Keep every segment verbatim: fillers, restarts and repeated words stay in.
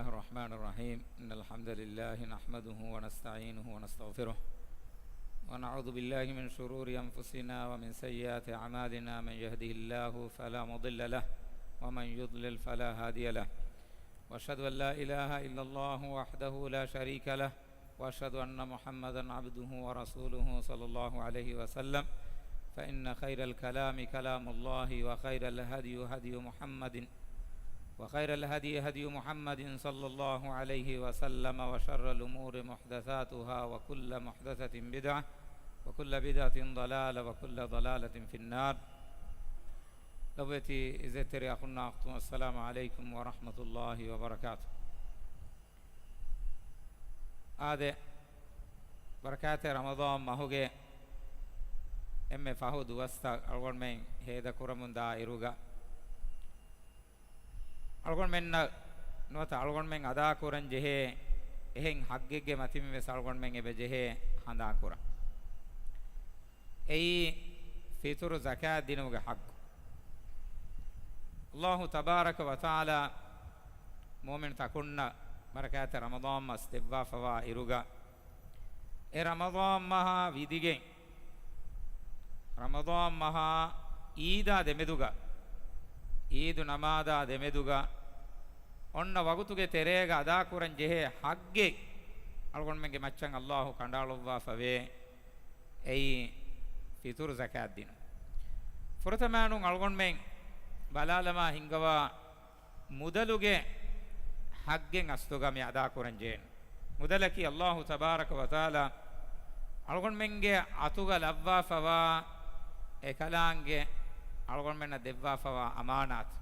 الرحمن الرحيم. إن الحمد لله نحمده ونستعينه ونستغفره، ونعوذ بالله من شرور أنفسنا ومن سيئات أعمالنا. من يهده الله فلا مضل له، ومن يضلل فلا هادي له. وأشهد أن لا إله إلا الله وحده لا شريك له، وأشهد أن محمدا عبده ورسوله صلى الله عليه وسلم، فإن خير الكلام كلام الله، وخير الهدي هدي محمد، وخير الهدي هدي محمد صلى الله عليه وسلم، وشر الأمور محدثاتها، وكل محدثة بدعة، وكل بدعة ضلالة، وكل ضلالة في النار. ލޮބުވެތި އިއްޒަތްތެރި އަޚުންނާ އުޚްތުން، السلام عليكم ورحمة الله وبركاته. އާދެ، ބަރަކާތްތެރި ރަމަޟާން މަހުގެ އެންމެ ފަހު ދުވަސްތައް އަޅުގަނޑުމެން ހޭދަކުރަމުންދާ އިރުގަ، އަޅުގަނޑުމެންނަށް ނުވަތަ އަޅުގަނޑުމެން އަދާކުރަން ޖެހޭ އެހެން ޙައްޤެއްގެ މަތިން ވެސް އަޅުގަނޑުމެން އެބަ ޖެހޭ ހަނދާންކުރަން. އެއީ ފިތުރު ޒަކާތް ދިނުމުގެ ޙައްޤު. ﷲ ތަބާރަކަ ވަތަޢާލާ މުއުމިނު ތަކުންނަށް ބަރަކާތް ރަމަޟާން މަސް ދެއްވާފަވާ އިރުގަ، އެ ރަމަޟާން މަހާ ވިދިގެން، ރަމަޟާން މަހާ އީދާ ދެމެދުގަ، އީދު ނަމާދާ ދެމެދުގަ، އޮންނަ ވަގުތުގެ ތެރޭގަ އަދާކުރަން ޖެހޭ ޙައްޤެއް އަޅުގަނޑުމެންގެ މައްޗަށް ﷲ ކަނޑައަޅުއްވާފަވޭ. އެއީ ފިތުރު ޒަކާތް ދިނުން. ފުރަތަމައިނުން އަޅުގަނޑުމެން ބަލާލަމާ ހިންގަވާ މުދަލުގެ ޙައްޤެއް އަސްލުގަ މި އަދާކުރަން ޖެހޭނެ. މުދަލަކީ ﷲ ތަބާރަކަ ވަތަޢާލާ އަޅުގަނޑުމެންގެ އަތުގަ ލައްވާފަވާ އެކަލާނގެ އަޅުގަނޑުމެންނަށް ދެއްވާފަވާ އަމާނާތު.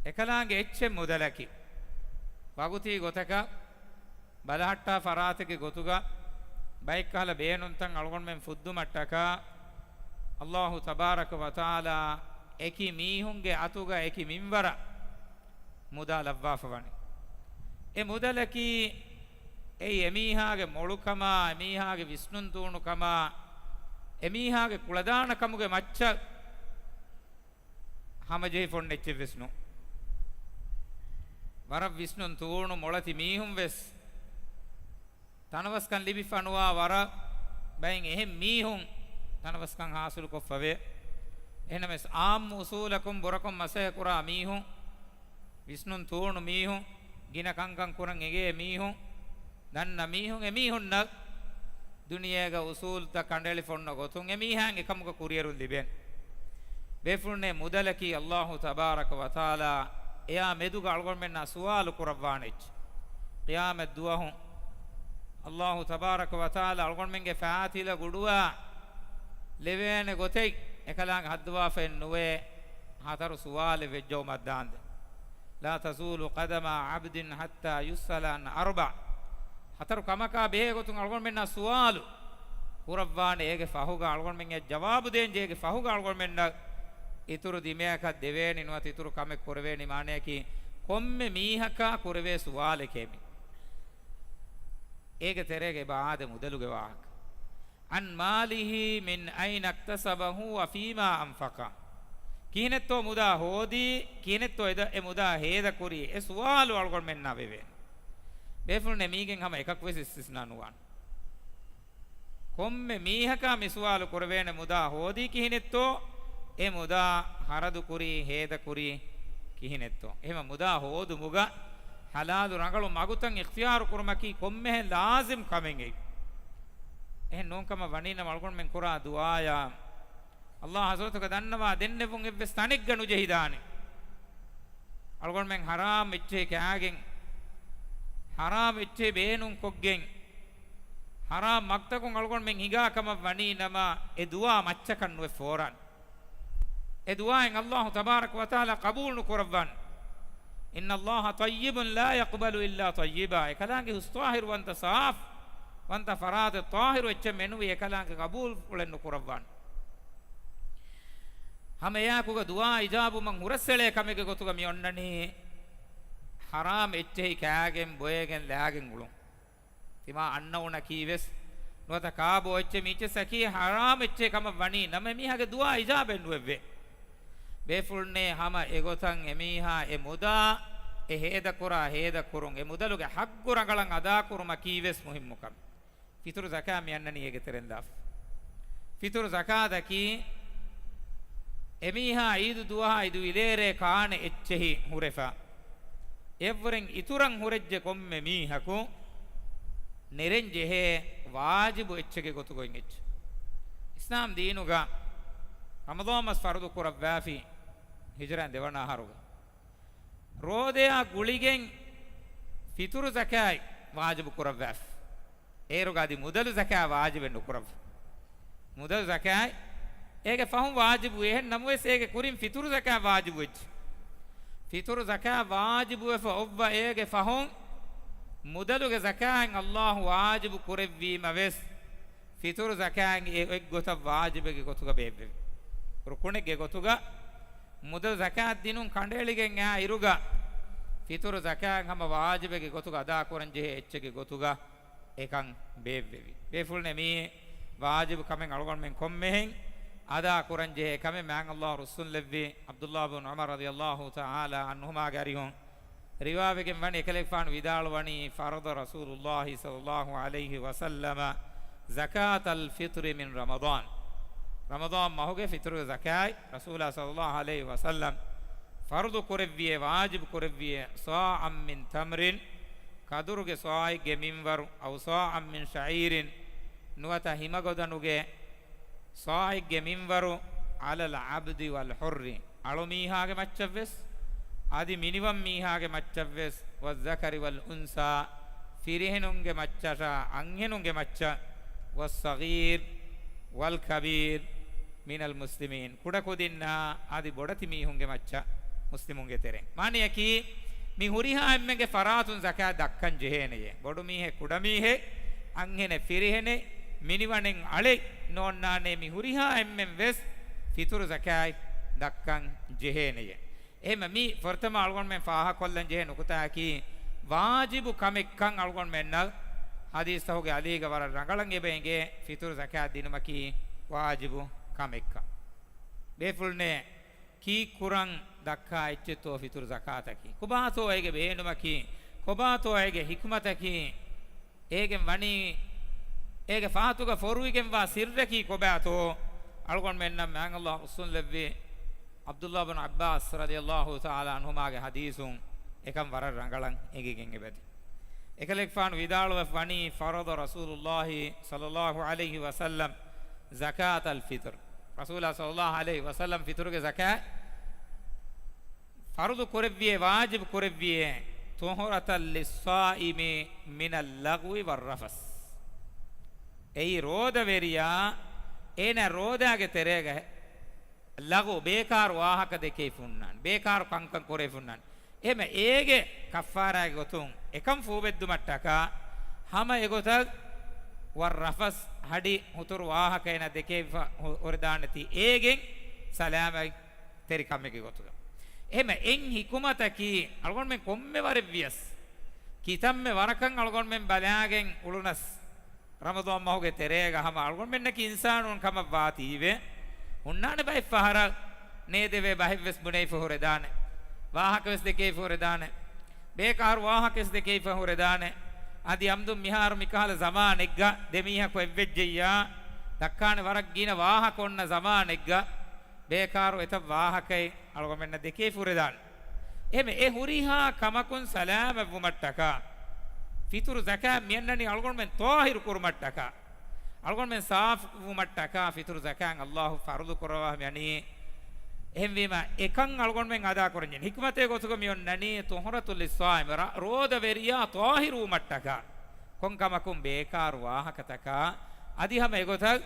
އެކަލާނގެ އެއްޗެއް މުދަލަކީ. ވަގުތީ ގޮތަކަށް ބަލަހައްޓާ ފަރާތެއްގެ ގޮތުގަ ބައެއްކަހަލަ ބޭނުންތައް އަޅުގަނޑުމެން ފުއްދުމަށްޓަކާ، ﷲ ތަބާރަކަ ވަތަޢާލާ އެކި މީހުންގެ އަތުގަ އެކި މިންވަރަށް މުދާ ލައްވާފަ ވަނީ. އެ މުދަލަކީ އެއީ އެމީހާގެ މޮޅުކަމާ، އެމީހާގެ ވިސްނުން ތޫނުކަމާ، އެމީހާގެ ކުޅަދާނަކަމުގެ މައްޗަށް ހަމަޖެހިފަ އޮންނަ އެއްޗެއް ވެސް ނޫން. ވަރަށް ވިސްނުން ތޫނު މޮޅަތި މީހުން ވެސް ތަނަވަސްކަން ލިބިފަ ނުވާ ވަރަށް ބައެއް އެހެން މީހުން ތަނަވަސްކަން ހާސިލުކޮށްފަވޭ. އެހެނަމެސް އާއްމު އުސޫލަކުން ބުރަކޮށް މަސައްކަތް ކުރާ މީހުން، ވިސްނުން ތޫނު މީހުން، ގިނަ ކަންކަން ކުރަން އެނގޭ މީހުން، ދަންނަ މީހުން، އެމީހުންނަށް ދުނިޔޭގަ އުސޫލުތައް ކަނޑައެޅިފަ އޮންނަ ގޮތުން އެމީހާއިން އެކަމުގަ ކުރިއެރުން ލިބޭނެ. ބޭފުޅުންނޭ، މުދަލަކީ ﷲ ތަބާރަކަ ވަތަޢާލާ އެއާ މެދުގަ އަޅުގަނޑުމެންނާ ސުވާލު ކުރައްވާނެ އެއްޗެއް. ޤިޔާމަތް ދުވަހު ﷲ ތަބާރަކަ ވަތަޢާލާ އަޅުގަނޑުމެންގެ ފައިތިލަ ގުޑުވާ ލެވޭނެ ގޮތެއް އެކަލާނގެ ހައްދަވާފައެއް ނުވޭ. ހަތަރު ސުވާލެއް ވެއްޖައުމަށްދާންދެން. لا تزول قدما عبد حتى يسأل عن أربع. ހަތަރު ކަމަކާ ބެހޭ ގޮތުން އަޅުގަނޑުމެންނާ ސުވާލު ކުރައްވާނެ. އޭގެ ފަހުގަ އަޅުގަނޑުމެން އެ ޖަވާބު ދޭން ޖެހޭ. އޭގެ ފަހުގަ އަޅުގަނޑުމެންނަށް އިތުރު ދިމަޔަކަށް ދެވޭނީ ނުވަތަ އިތުރު ކަމެއް ކުރެވޭނީ. މާނަޔަކީ، ކޮންމެ މީހަކާ ކުރެވޭ ސުވާލެކޭ މީ. އޭގެ ތެރޭގަ އެބަ އާދެ މުދަލުގެ ވާހަކަ. عن ماله من أين اكتسبه وفيما أنفقه. ކިހިނެއްތޯ މުދާ ހޯދީ، ކިހިނެއްތޯ އެ ދަ-، އެ މުދާ ހޭދަކުރީ، އެ ސުވާލު އަޅުގަނޑުމެންނާ ވެވޭނެ. ބޭފުޅުންނޭ، މީގެން ހަމަ އެކަކު ވެސް އިސްތިސްނާ ނުވާނެ. ކޮންމެ މީހަކާ މި ސުވާލު ކުރެވޭނެ، މުދާ ހޯދީ ކިހިނެއްތޯ، އެ މުދާ ހަރަދުކުރީ، ހޭދަކުރީ ކިހިނެއްތޯ. އެހެމަ މުދާ ހޯދުމުގަ ޙަލާލު ރަނގަޅު މަގުތައް އިޚްތިޔާރު ކުރުމަކީ ކޮންމެހެން ލާޒިމް ކަމެއް އެއް. އެހެން ނޫންކަމަށް ވަނީނަމަ އަޅުގަނޑުމެން ކުރާ ދުޢާޔާ، ﷲ ޙަޟްރަތުގަ ދަންނަވާ ދެންނެވުން އެއްވެސް ތަނެއްގަ ނުޖެހިދާނެ. އަޅުގަނޑުމެން ޙަރާމް އެއްޗެހި ކާގެން، ޙަރާމް އެއްޗެހި ބޭނުންކޮށްގެން، ޙަރާމް މަގުތަކުން އަޅުގަނޑުމެން ހިނގާ ކަމަށް ވަނީ ނަމަ، އެ ދުޢާ މައްޗަކަށް ނުވެ ފޯރާން. އެ ދުޢާއެއް ﷲ ތަބާރަކަ ވަތަޢާލާ ޤަބޫލު ނުކުރައްވާން. إن الله طيب لا يقبل إلا طيبا. އެކަލާނގެ ހުސް ޠާހިރުވަންތަ ސާފު ވަންތަ ފަރާތެއް ޠާހިރު އެއްޗެއް މެނުވީ އެކަލާނގެ ޤަބޫލުފުޅެއް ނުކުރައްވާން. ހަމަ އެއާއެކުގަ ދުޢާ އިޖާބުވުމަށް ހުރަސްއެޅޭ ކަމެއްގެ ގޮތުގަ މި އޮންނަނީ ޙަރާމް އެއްޗެހި ކާގެން ބޮއެގެން ލާގެން އުޅުން. ތިމާ އަންނައުނަކީ ވެސް ނުވަތަ ކާބޯ އެއްޗެއް މީޗެއްސަކީ ޙަރާމް އެއްޗެއް ކަމަށް ވަނީ ނަމަ އެމީހާގެ ދުޢާ އިޖާބެއް ނުވެއްވޭ. ބޭފުޅުންނޭ ހަމަ އެގޮތަށް އެމީހާ އެ މުދާ އެ ހޭދަކުރާ ހޭދަކުރުން، އެ މުދަލުގެ ޙައްޤު ރަނގަޅަށް އަދާކުރުމަކީ ވެސް މުހިއްމު ކަމެއް. ފިތުރު ޒަކާތް މި އަންނަނީ އޭގެ ތެރެއިން ލާފަ. ފިތުރު ޒަކާތަކީ އެމީހާ އީދު ދުވަހާ އިދު އިލޭރޭ ކާނެ އެއްޗެހި ހުރެފަ، އެއަށްވުރެން އިތުރަށް ހުރެއްޖެ ކޮންމެ މީހަކު ނެރެން ޖެހޭ ވާޖިބު އެއްޗެއްގެ ގޮތުގައި އެއްޗެއް. އިސްލާމް ދީނުގަ ރަމަޟާން މަސް ފަރުޟު ކުރައްވާފި ހިޖުރައިން ދެވަނަ އަހަރުގަ. ރޯދަޔާ ގުޅިގެން ފިތުރު ޒަކާތް ވާޖިބު ކުރައްވާފި. އޭރުގަ އަދި މުދަލު ޒަކާތް ވާޖިބެއް ނުކުރައްވާ. މުދަލު ޒަކާތް އޭގެ ފަހުން ވާޖިބު، އެހެން ނަމަވެސް އޭގެ ކުރިން ފިތުރު ޒަކާތް ވާޖިބު ވެއްޖެ. ފިތުރު ޒަކާތް ވާޖިބުވެފަ އޮއްވަ އޭގެ ފަހުން މުދަލުގެ ޒަކާތް އައްލާހު ވާޖިބު ކުރެއްވީމަ ވެސް، ފިތުރު ޒަކާތް އެ އޮތް ގޮތަށް ވާޖިބެއްގެ ގޮތުގަ ބޭއްވެވި. ރުކުނެއްގެ ގޮތުގަ މުދަލު ޒަކާތް ދިނުން ކަނޑައެޅިގެން އާ އިރުގަ، ފިތުރު ޒަކާތް ހަމަ ވާޖިބެއްގެ ގޮތުގަ އަދާ ކުރަން ޖެހޭ އެއްޗެއްގެ ގޮތުގަ އެކަން ބޭއްވެވި. ބޭފުޅުންނޭ މީ ވާޖިބު ކަމެއް އަޅުގަނޑުމެން ކޮންމެހެން އަދާ ކުރަން ޖެހޭ ކަމެއް މާތް އައްލާހު ރުއްސުންލެއްވި ޢަބްދުއްލާ ބުން ޢުމަރު ރަޟިޔައްލާހު ތަޢާލާ ޢަންހުމާގެ އަރިހުން ރިވާވެގެން ވަނީ، އެކަލޭގެފާނު ވިދާޅުވަނީ، فرض رسول الله صلى الله عليه وسلم زكاة الفطر من رمضان. ރަމަޟާން މަހުގެ ފިތުރު ޒަކާތް ރަސޫލާ ޞައްލައްލާހު ޢަލައިހި ވަސައްލަމް ފަރުޟު ކުރެއްވިއޭ، ވާޖިބު ކުރެއްވިއޭ، صاعا من تمر، ކަދުރުގެ ޞާޢެއްގެ މިންވަރު، أو صاعا من شعير، ނުވަތަ ހިމަގަދަނުގެ ޞާޢެއްގެ މިންވަރު، على العبد والحر، އަޅުމީހާގެ މައްޗަށްވެސް، އަދި މިނިވަން މީހާގެ މައްޗަށްވެސް، والذكر والأنثى، ފިރިހެނުންގެ މައްޗަށާ އަންހެނުންގެ މައްޗަށް، والصغير والكبير من المسلمين، ކުޑަކުދިންނާ އަދި ބޮޑެތި މީހުންގެ މައްޗަށް މުސްލިމުންގެ ތެރެއިން. މާނަޔަކީ، މި ހުރިހާ އެންމެންގެ ފަރާތުން ޒަކާތް ދައްކަން ޖެހޭނެޔޭ. ބޮޑުމީހެއް، ކުޑަމީހެއް، އަންހެނެއް، ފިރިހެނެއް، މިނިވަނެއް، އަޅެއް ނޯންނާނޭ، މި ހުރިހާ އެންމެން ވެސް ފިތުރު ޒަކާތް ދައްކަން ޖެހޭނެޔޭ. އެހެންމަ މި ފުރަތަމަ އަޅުގަނޑުމެން ފާހަގަކޮށްލަން ޖެހޭ ނުކުތާއަކީ، ވާޖިބު ކަމެއްކަން އަޅުގަނޑުމެންނަށް ޙަދީޘްތަކުގެ އަލީގަ ވަރަށް ރަނގަޅަށް އެބަ އެނގޭ، ފިތުރު ޒަކާތް ދިނުމަކީ ވާޖިބު ކަމެއްކަން. ބޭފުޅުންނޭ، ކީއްކުރަން ދައްކާ އެއްޗެއްތޯ ފިތުރު ޒަކާތަކީ؟ ކޮބާތޯ އޭގެ ބޭނުމަކީ؟ ކޮބާތޯ އޭގެ ޙިކުމަތަކީ؟ އޭގެން ވަނީ، އޭގެ ފަހަތުގަ ފޮރުވިގެންވާ ސިއްރަކީ ކޮބާތޯ؟ އަޅުގަނޑުމެންނަށް މާތް އައްލާހު ރުއްސުންލެއްވި ޢަބްދުއްލާ ބުން ޢައްބާސް ރަޟިޔައްލާހު ތަޢާލާ ޢަންހުމާގެ ޙަދީޘުން އެކަން ވަރަށް ރަނގަޅަށް އެނގިގެން އެބަދި. އެކަލޭގެފާނު ވިދާޅުވެފަ ވަނީ، فرض رسول الله صلى الله عليه وسلم زكاة الفطر. ރަސޫލާ ޞައްލައްލާހު ޢަލައިހި ވަސައްލަމް ފިތުރުގެ ޒަކާތް ފަރުޟު ކުރެއްވިއޭ، ވާޖިބު ކުރެއްވިއޭ، طهرة للصائم من اللغو والرفث. އެއީ ރޯދަވެރިޔާ، އޭނާ ރޯދާގެ ތެރޭގަ ލަޣު، ބޭކާރު ވާހަކަ ދެކެވިފަ ހުންނާނެ، ބޭކާރު ކަންކަން ކުރެވިފަ ހުންނާނެ. އެހެމަ އޭގެ ކައްފާރާގެ ގޮތުން އެކަން ފޫބެއްދުމަށްޓަކާ، ހަމަ އެގޮތަށް ވައްރަފަސް، ހަޑި ހުތުރު ވާހަކައިން ދެކެވިފަ ހު-، ހުރެދާނެތީ އޭގެން ސަލާމަތް ތެރިކަމެއްގެ ގޮތުގަ. އެހެމަ އެއް ޙިކުމަތަކީ، އަޅުގަނޑުމެން ކޮންމެ ވަރެއްވިޔަސް، ކިތަންމެ ވަރަކަށް އަޅުގަނޑުމެން ބަލާގެން އުޅުނަސް، ރަމަޟާން މަހުގެ ތެރޭގަ ހަމަ އަޅުގަނޑުމެންނަކީ އިންސާނުން ކަމަށްވާތީވެ، ހުންނާނެ ބައެއް ފަހަރަށް ނޭދެވޭ ބަހެއްވެސް ބުނެވިފަ ހުރެދާނެ، ވާހަކަވެސް ދެކެވިފަ ހުރެދާނެ، ބޭކާރު ވާހަކަވެސް ދެކެވިފަ ހުރެދާނެ. އަދި އަމްދުން މިހާރު މިކަހަލަ ޒަމާނެއްގަ ދެމީހަކު އެއްވެއްޖެއްޔާ، ދައްކާނެ ވަރަށް ގިނަ ވާހަކަ އޮންނަ ޒަމާނެއްގަ، ބޭކާރު އެތައް ވާހަކައެއް އަޅުގަނޑުމެންނަށް ދެކެވިފަ ހުރެދާނެ. އެހެމެ އެ ހުރިހާ ކަމަކުން ސަލާމަތްވުމަށްޓަކާ، ފިތުރު ޒަކާތް މިއަންނަނީ އަޅުގަނޑުމެން ޠާހިރު ކުރުމަށްޓަކާ، އަޅުގަނޑުމެން ސާފުވުމަށްޓަކާ ފިތުރު ޒަކާތް އައްލާހު ފަރުޟު ކުރައްވާ މިއަނީ. އެހެންވީމަ، އެކަން އަޅުގަނޑުމެން އަދާކުރަންޖެހޭ ޙިކުމަތެއް ގޮތުގަ މިއޮންނަނީ، طهرة للصائم، ރަ-، ރޯދަވެރިޔާ ޠާހިރުވުމަށްޓަކާ. ކޮންކަމަކުން ބޭކާރު ވާހަކަތަކާ، އަދި ހަމަ އެގޮތަށް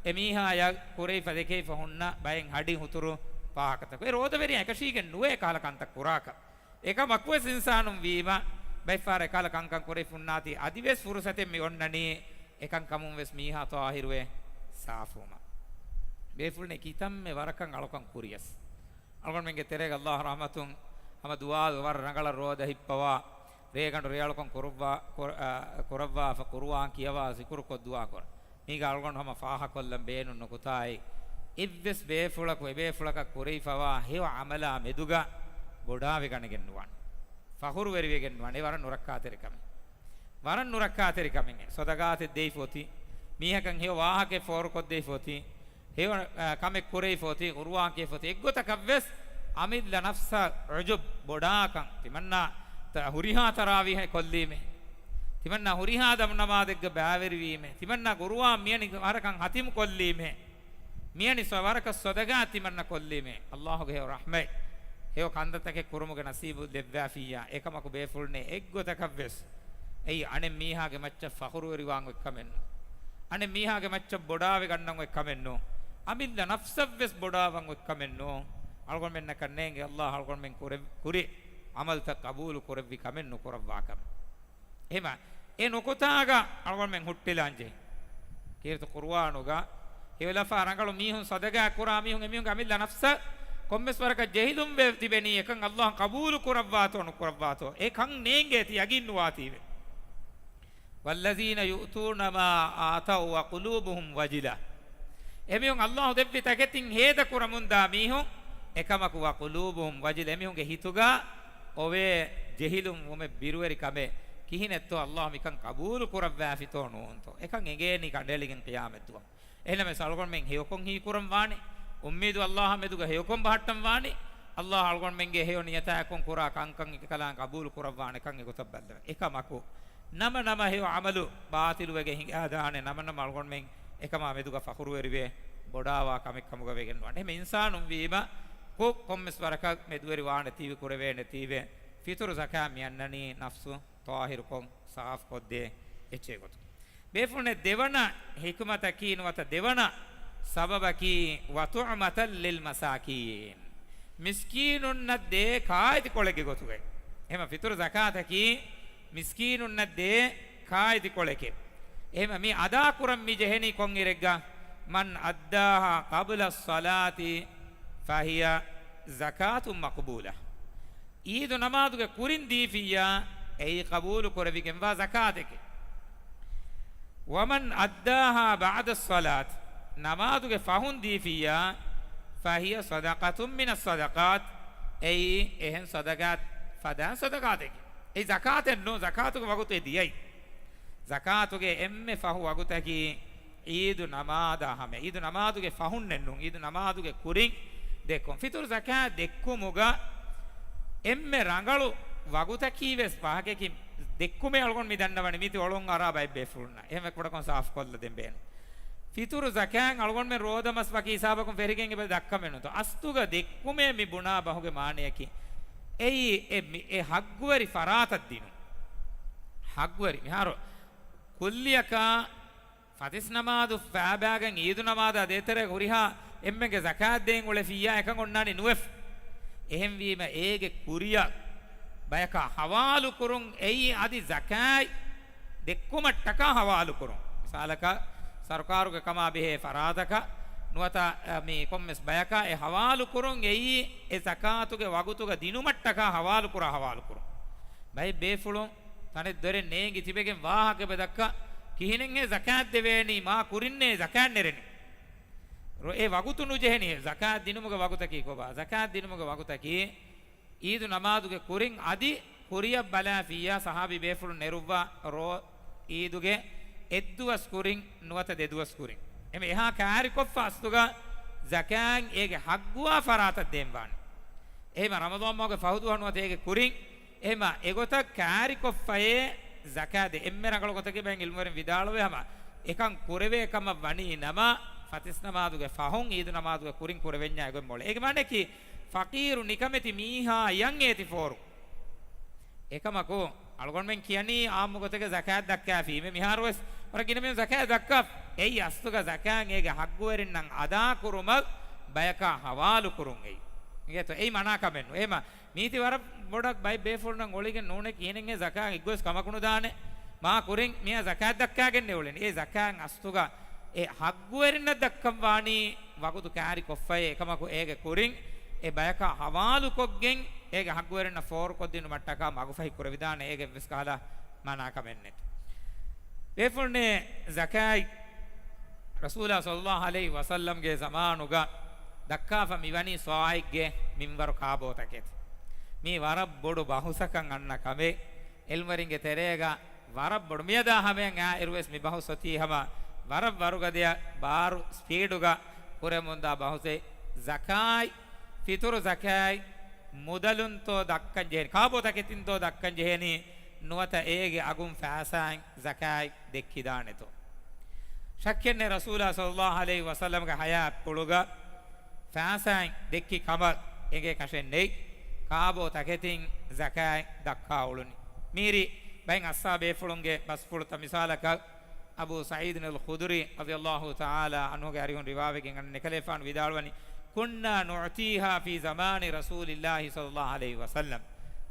އެމީހާޔަށް ކުރެވިފަ ދެކެވިފަ ހުންނަ ބައެއް ހަޑި ހުތުރު ވާހަކަތަކު. އެ ރޯދަވެރިޔާ އެކަށީގެން ނުވޭ ކަހަލަ ކަންތައް ކުރާކަށް. އެކަމަކުވެސް އިންސާނުން ވީމަ، ބައެއްފަހަރަށް އެކަހަލަ ކަންކަން ކުރެވިފަ ހުންނާތީ، އަދިވެސް ފުރުސަތެއް މި އޮންނަނީ، އެކަންކަމުން ވެސް މީހާ ޠާހިރުވެ ސާފުވުމަށް. ބޭފުޅުންނޭ، ކިތަންމެ ވަރަކަށް އަޅުކަން ކުރިޔަސް، އަޅުގަނޑުމެންގެ ތެރޭގަ އައްލާހު ރަޙްމަތުން ހަމަ ދުޢާ ވަރަށް ރަނގަޅަށް ރޯދަ ހިއްޕަވާ، ރޭގަނޑު ރޭއަޅުކަން ކުރައްވާ، ކުރ-، އާ، ކުރައްވާފަ، ޤުރުއާން ކިޔަވާ، ޒިކުރުކޮށް ދުޢާ ކުރާ. މީގަ އަޅުގަނޑު ހަމަ ފާހަކޮށްލަން ބޭނުން ނުކުތާއެއް، އެއްވެސް ބޭފުޅަކު އެބޭފުޅަކަށް ކުރެވިފަވާ ހެޔޮ ޢަމަލާ މެދުގަ ބޮޑާވެގަނެގެން ނުވާނެ. ފަޚުރުވެރިވެގެން ނުވާނެ. ވަރަށް ނުރައްކާތެރި ކަމެއް. ވަރަށް ނުރައްކާތެރި ކަމެއް. ޞަދަޤާތެއް ދެއިފަ އޮތީ، މީހަކަށް ހެޔޮ ވާހަކައެއް ފޯރުކޮށްދެއިފަ އޮތީ، ހެޔޮ، އާ، ކަމެއް ކުރެވިފަ އޮތީ، ޤުރުއާން ކިޔަފަ އޮތީ، އެއްގޮތަކަށްވެސް އަމިއްލަ ނަފްސަށް ޢުޖުބް ބޮޑާކަން. ތިމަންނާ ތަ-، ހުރިހާ ތަރާވީހެއް ކޮށްލީމޭ. ތިމަންނާ ހުރިހާ ދަމު ނަމާދެއްގަ ބައިވެރިވީމޭ. ތިމަންނާ ޤުރުއާން މިޔަނި ވަރަކަށް ހަތިމް ކޮށްލީމޭ. މިޔަނި ސޮ-، ވަރަކަށް ޞަދަޤާތް ތިމަންނަ ކޮށްލީމޭ. ﷲ ގެ ހެޔޮ ރަޙްމަތް، ހެޔޮ ކަންތައްތަކެއް ކުރުމުގެ ނަސީބު ލެއްވާފިއްޔާ. އެކަމަކު ބޭފުޅުންނޭ އެއްގޮތަކަށްވެސް އެއީ އަނެއް މީހާގެ މައްޗަށް ފަޚުރުވެރިވާން އޮތް ކަމެއް ނޫން. އަނެއް މީހާގެ މައްޗަށް ބޮޑާވެގަންނަން އޮތް ކަމެއް ނޫން. އަމިއްލަ ނަފްސަށްވެސް ބޮޑާވަން އޮތް ކަމެއް ނޫން. އަޅުގަނޑުމެންނަކަށް ނޭނގެ ﷲ އަޅުގަނޑުމެން ކުރެ-، ކުރި ޢަމަލުތައް ޤަބޫލު ކުރެއްވި ކަމެއް ނުކުރައްވާކަމެއް. އެހެމަ، އެ ނުކުތާގަ އަޅުގަނޑުމެން ހުއްޓިލާންޖެހޭ. ކީރިތި ޤުރުއާނުގަ ހެޔޮލަފާ ރަނގަޅު މީހުން، ޞަދަޤާ ކުރާ މީހުން، އެމީހުންގެ އަމިއްލަ ނަފްސަށް ކޮންމެސް ވަރަކަށް ޖެހިލުންވެ ތިބެނީ، އެކަން ﷲ ޤަބޫލު ކުރައްވާތޯ ނުކުރައްވާތޯ، އެ ކަން ނޭނގޭތީ ޔަގީން ނުވާތީވެ. والذين يؤتون ما آتوا وقلوبهم وجلة. އެމީހުން ﷲ ދެއްވި ތަކެތިން ހޭދަ ކުރަމުންދާ މީހުން، އެކަމަކު وقلوبهم وجلة، އެމީހުންގެ ހިތުގަ އޮވޭ ޖެހިލުން ވުމެއް ބިރުވެރި ކަމެއް. ކިހިނެއްތޯ ﷲ މިކަން ޤަބޫލު ކުރައްވާފިތޯ ނޫންތޯ؟ އެކަން އެނގޭނީ ކަނޑައެޅިގެން ޤިޔާމަތްދުވަހު. އެހެންނަމަވެސް އަޅުގަނޑުމެން ހެޔޮކޮން ހީކުރަން ވާނެ. އުއްމީދު ﷲ އާ މެދުގަ ހެޔޮކޮން ބަހައްޓަން ވާނެ. ﷲ އަޅުގަނޑުމެންގެ ހެޔޮ ނިޔަތާއެކުން ކުރާ ކަންކަން އެކަލާނގެ ޤަބޫލު ކުރައްވާނެ ކަން އެގޮތަށް ބައްލަވަން. އެކަމަކު، ނަމަ ނަމަ ހެޔޮ ޢަމަލު ބާޠިލުވެގެން ހިނގާދާނެ، ނަމަ ނަމަ އަޅުގަނޑުމެން އެކަމާ މެދުގަ ފަޚުރުވެރިވެ ބޮޑާވާ ކަމެއް ކަމުގަ ވެގެން ނުވާނެ. އެހެން އިންސާނުން ވީމަ، ކޮ-، ކޮންމެސް ވަރަކަށް މެދުވެރި ވާނެތީވެ، ކުރެވޭނެތީވެ، ފިތުރު ޒަކާތް މި އަންނަނީ ނަފްސު ޠާހިރުކޮށް، ސާފުކޮށްދޭ އެއްޗެއް ގޮތުން. ބޭފުޅުންނެ، ދެވަނަ ޙިކުމަތަކީ ނުވަތަ ދެވަނަ ސަބަބަކީ، وطعمة للمساكين، މިސްކީނުންނަށް ދޭ ކާއެތިކޮޅެއްގެ ގޮތުގައި. އެހެމަ ފިތުރު ޒަކާތަކީ މިސްކީނުންނަށް ދޭ ކާއެތިކޮޅެކޭ. އެހެމަ މި އަދާކުރަން މި ޖެހެނީ ކޮންއިރެއްގަ؟ من أداها قبل الصلاة فهي زكاة مقبولة. އީދު ނަމާދުގެ ކުރިން ދީފިއްޔާ، އެއީ ޤަބޫލު ކުރެވިގެންވާ ޒަކާތެކޭ. ومن أداها بعد الصلاة، ނަމާދުގެ ފަހުން ދީފިއްޔާ، فهي صدقة من الصدقات، އެއީ އެހެން ޞަދަޤާތް ފަދަ ޞަދަޤާތެކޭ. އެއީ ޒަކާތެއް ނޫން، ޒަކާތުގެ ވަގުތު އެ ދިޔައީ. ޒަކާތުގެ އެންމެ ފަހު ވަގުތަކީ ޢީދު ނަމާދާ ހަމަ، ޢީދު ނަމާދުގެ ފަހުންނެއްނޫން، ޢީދު ނަމާދުގެ ކުރިން ދެއްކުން. ފިތުރު ޒަކާތް ދެއްކުމުގަ އެންމެ ރަނގަޅު ވަގުތަކީ ވެސް ފަހަކަކީ، ދެއްކުމޭ އަޅުގަނޑު މި ދަންނަވަނީ މީތި އޮޅުން އަރާ ބައެއް ބޭފުޅުންނަށް. އެހެން ވެ ކުޑަކޮށް ސާފުކޮށްލަ ދެން ބޭނުން. ފިތުރު ޒަކާތް އަޅުގަނޑުމެން ރޯދަމަސް ވަކި ހިސާބަކުން ފެށިގެން އެބަ ދައްކަމެއް ނުތޯ. އަސްލުގަ ދެއްކުމޭ މި ބުނާ ބަހުގެ މާނަޔަކީ، އެއީ އެ މި-، އެ ޙައްޤުވެރި ފަރާތަށް ދިނުން. ޙައްޤުވެރި މިހާރު ކުއްލިއަކަށް ފަތިސް ނަމާދު ފާބާގެން ޢީދު ނަމާދާ ދޭތެރޭ ހުރިހާ އެންމެންގެ ޒަކާތް ދޭން އުޅެފިއްޔާ އެކަން އޮންނާނީ ނުވެފަ. އެހެންވީމަ އޭގެ ކުރިއަށް ބަޔަކާ ޙަވާލު ކުރުން އެއީ އަދި ޒަކާތް ދެއްކުމަށްޓަކާ ޙަވާލު ކުރުން. މިސާލަކަށް ސަރުކާރުގެ ކަމާ ބެހޭ ފަރާތަކަށް ނުވަތަ، އަ، މި ކޮންމެސް ބަޔަކަށް އެ ޙަވާލު ކުރުން އެއީ އެ ޒަކާތުގެ ވަގުތުގަ ދިނުމަށްޓަކާ ޙަވާލު ކުރާ ޙަވާލު ކުރުން. ބައެއް ބޭފުޅުން ތަނެއް ދޮރެއް ނޭނގި ތިބެގެން ވާހަކަ އެބަ ދައްކާ، ކިހިނެއްހޭ ޒަކާތް ދެވޭނީ؟ މާ ކުރިންނޭ ޒަކާތް ނެރެނީ. ރޮ-، އެ ވަގުތު ނުޖެހެނީ، ޒަކާތް ދިނުމުގެ ވަގުތަކީ ކޮބާ؟ ޒަކާތް ދިނުމުގެ ވަގުތަކީ ޢީދު ނަމާދުގެ ކުރިން އަދި ކުރިއަށް ބަލާފިއްޔާ ސަހާބީ ބޭފުޅުން ނެރުއްވާ ރޯ ޢީދުގެ އެއްދުވަސް ކުރިން ނުވަތަ ދެދުވަސް ކުރިން. އެމެ އެހާ ކާރިކޮށްފަ އަސްލުގަ ޒަކާތް އޭގެ ޙައްޤުވާ ފަރާތަށް ދޭންވާނެ. އެހެމަ ރަމަޟާން މަހުގެ ފަހު ދުވަހު ނުވަތަ އޭގެ ކުރިން، އެހެމަ އެގޮތަށް ކާރިކޮށްފައޭ ޒަކާތް ދޭ. އެންމެ ރަނގަޅު ގޮތަކީ ބައެއް ޢިލްމުވެރިން ވިދާޅުވޭ ހަމަ އެކަން ކުރެވޭ ކަމަށް ވަނީ ނަމަ، ފަތިސް ނަމާދުގެ ފަހުން ޢީދު ނަމާދުގެ ކުރިން ކުރެވެންޏާ އެގޮތް މޮޅޭ. އޭގެ މާނައަކީ، ފަޤީރު ނިކަމެތި މީހާ އަޔަން އޭތި ފޯރު. އެކަމަކު، އަޅުގަނޑުމެން ކިޔަނީ ޢާއްމު ގޮތެއްގަ ޒަކާތް ދައްކާފީމޭ. މިހާރުވެސް ވަރަށް ގިނަ މީހުން ޒަކާތް ދައްކާ. އެއީ އަސްލުގަ ޒަކާތް އޭގެ ޙައްޤުވެރިންނަށް އަދާކުރުމަށް ބަޔަކާ ޙަވާލުކުރުން އެއީ. އިނގޭތޯ؟ އެއީ މަނާ ކަމެއް ނޫން. އެހެމަ މީތި ވަރަށް ބޮޑަށް ބައެއް ބޭފުޅުންނަށް އޮޅިގެން ނޫނޭ ކިހިނެއްހޭ ޒަކާތް އެއްގޮސް ކަމަކު ނުދާނެ. މާ ކުރިން މިޔާ ޒަކާތް ދައްކާގެންނޭ އުޅެނީ. އެ ޒަކާތް އަސްލުގަ އެ ޙައްޤުވެރިންނަށް ދައްކަން ވާނީ ވަގުތު ކާރިކޮށްފައޭ. އެކަމަކު އޭގެ ކުރިން އެ ބަޔަކާ ޙަވާލުކޮށްގެން އޭގެ ޙައްޤުވެރިންނަށް ފޯރުކޮށްދިނުމަށްޓަކާ މަގުފަހި ކުރެވިދާނެ. އޭގެ އެއްވެސް ކަހަލަ މާނާ ކަމެއް ނެތް. ބޭފުޅުންނޭ ޒަކާތް ރަސޫލާ ޞައްލައްލާހު ޢަލައިހި ވަސައްލަމްގެ ޒަމާނުގަ ދައްކާފަ މިވަނީ ޞާޢެއްގެ މިންވަރު ކާބޯތަކެތި. މީ ވަރަށް ބޮޑު ބަހުސަކަށް އަންނަ ކަމެއް. އިލްމުވެރިންގެ ތެރޭގަ ވަރަށް ބޮޑު، މިއަދާ ހަމަޔަށް އާއިރުވެސް މި ބަހުސް އޮތީ ހަމަ ވަރަށް ވަރުގަދަޔަށް ބާރު ސްޕީޑުގަ ކުރެމުންދާ ބަހުސެއް. ޒަކާތް، ފިތުރު ޒަކާތް މުދަލުންތޯ ދައްކަން ޖެހޭނީ، ކާބޯ ތަކެތިންތޯ ދައްކަން ޖެހޭނީ، ނުވަތަ އޭގެ އަގުން ފައިސާއިން ޒަކާތް ދެއްކިދާނެތޯ؟ ޝައްކެއްނެއް، ރަސޫލާ ޞައްލައްލާހު ޢަލައިހި ވަސައްލަމްގެ ޙަޔާތްޕުޅުގަ ފައިސާއިން ދެއްކި ކަމަށް އެނގޭ ކަށެއް ނެތް. ކާބޯ ތަކެތިން ޒަކާތް ދައްކާ އުޅުނީ. މީރި ބައެއް އަޞްޙާބޭފުޅުންގެ ބަސްފުޅުތައް، މިސާލަކަށް، އަބޫ ސަޢީދުން އަލް ޚުދުރީ ރަޟިޔައްލާހު ތަޢާލާ ޢަންހުގެ އަރިހުން ރިވާވެގެން އަންނަ ކަލޭފާނު ވިދާޅުވަނީ، كنا نعطيها في زمان رسول الله صلى الله عليه وسلم.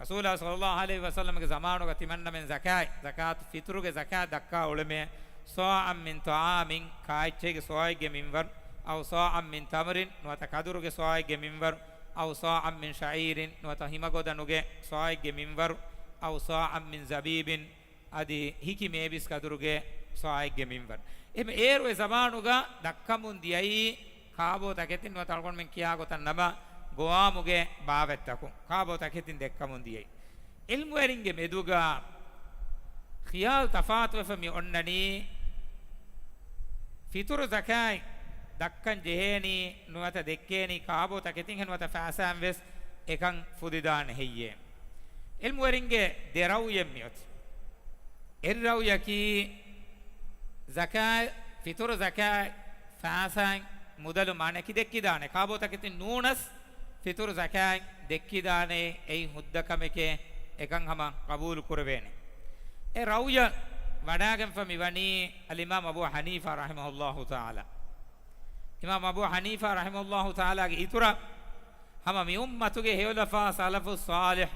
ރަސޫލާ ޞައްލައްލާހު ޢަލައިހި ވަސައްލަމްގެ ޒަމާނުގަ ތިމަންނަމެން ޒަކާތް، ޒަކާތު ފިތުރުގެ ޒަކާތް ދައްކާ އުޅެމޭ، صاعا من طعام، ކާއެއްޗެއްގެ ޞާޢެއްގެ މިންވަރު، أو صاعا من تمر، ނުވަތަ ކަދުރުގެ ޞާޢެއްގެ މިންވަރު، أو صاعا من شعير، ނުވަތަ ހިމަގޮދަނުގެ ޞާޢެއްގެ މިންވަރު، أو صاعا من زبيب، އަދި ހިކި މޭބިސް ކަދުރުގެ ޞާޢެއްގެ މިންވަރު. އެހެން އޭރު އެ ޒަމާނުގަ ދައްކަމުން ދިޔައީ ކާބޯ ތަކެތިން ނުވަތަ އަޅުގަނޑުމެން ކިޔާ ގޮތަށް ނަމަ ގޮވާމުގެ ބާވަތްތަކުން ކާބޯ ތަކެތިން ދެއްކަމުން ދިޔައީ. ޢިލްމުވެރިންގެ މެދުގަ ޚިޔާލު ތަފާތުވެފަ މި އޮންނަނީ، ފިތުރު ޒަކާތް ދައްކަން ޖެހޭނީ ނުވަތަ ދެއްކޭނީ ކާބޯ ތަކެތިންހެން ނުވަތަ ފައިސާއިން ވެސް އެކަން ފުދިދާނެ ހެއްޔޭ؟ ޢިލްމުވެރިންގެ ދެ ރައުޔެއް މިއޮތީ. އެއް ރައުޔަކީ، ޒަކާތް، ފިތުރު ޒަކާތް ފައިސާއިން މުދަލު މާނައަކީ ދެއްކިދާނެ، ކާބޯ ތަކެތިން ނޫނަސް ފިތުރު ޒަކާތް ދެއްކިދާނެ، އެއީ ހުއްދަ ކަމެކޭ، އެކަން ހަމަ ޤަބޫލު ކުރެވޭނެ. އެ ރައުޔަށް ވަޑާގެންފަ މިވަނީ އަލްއިމާމް އަބޫ ޙަނީފާ ރަޙިމަހުﷲ ތަޢާލާ. އިމާމް އަބޫ ޙަނީފާ ރަޙިމަހުﷲ ތަޢާލާގެ އިތުރަށް ހަމަ މި އުއްމަތުގެ ހެޔޮލަފާ ސަލަފުއް ޞާލިޙް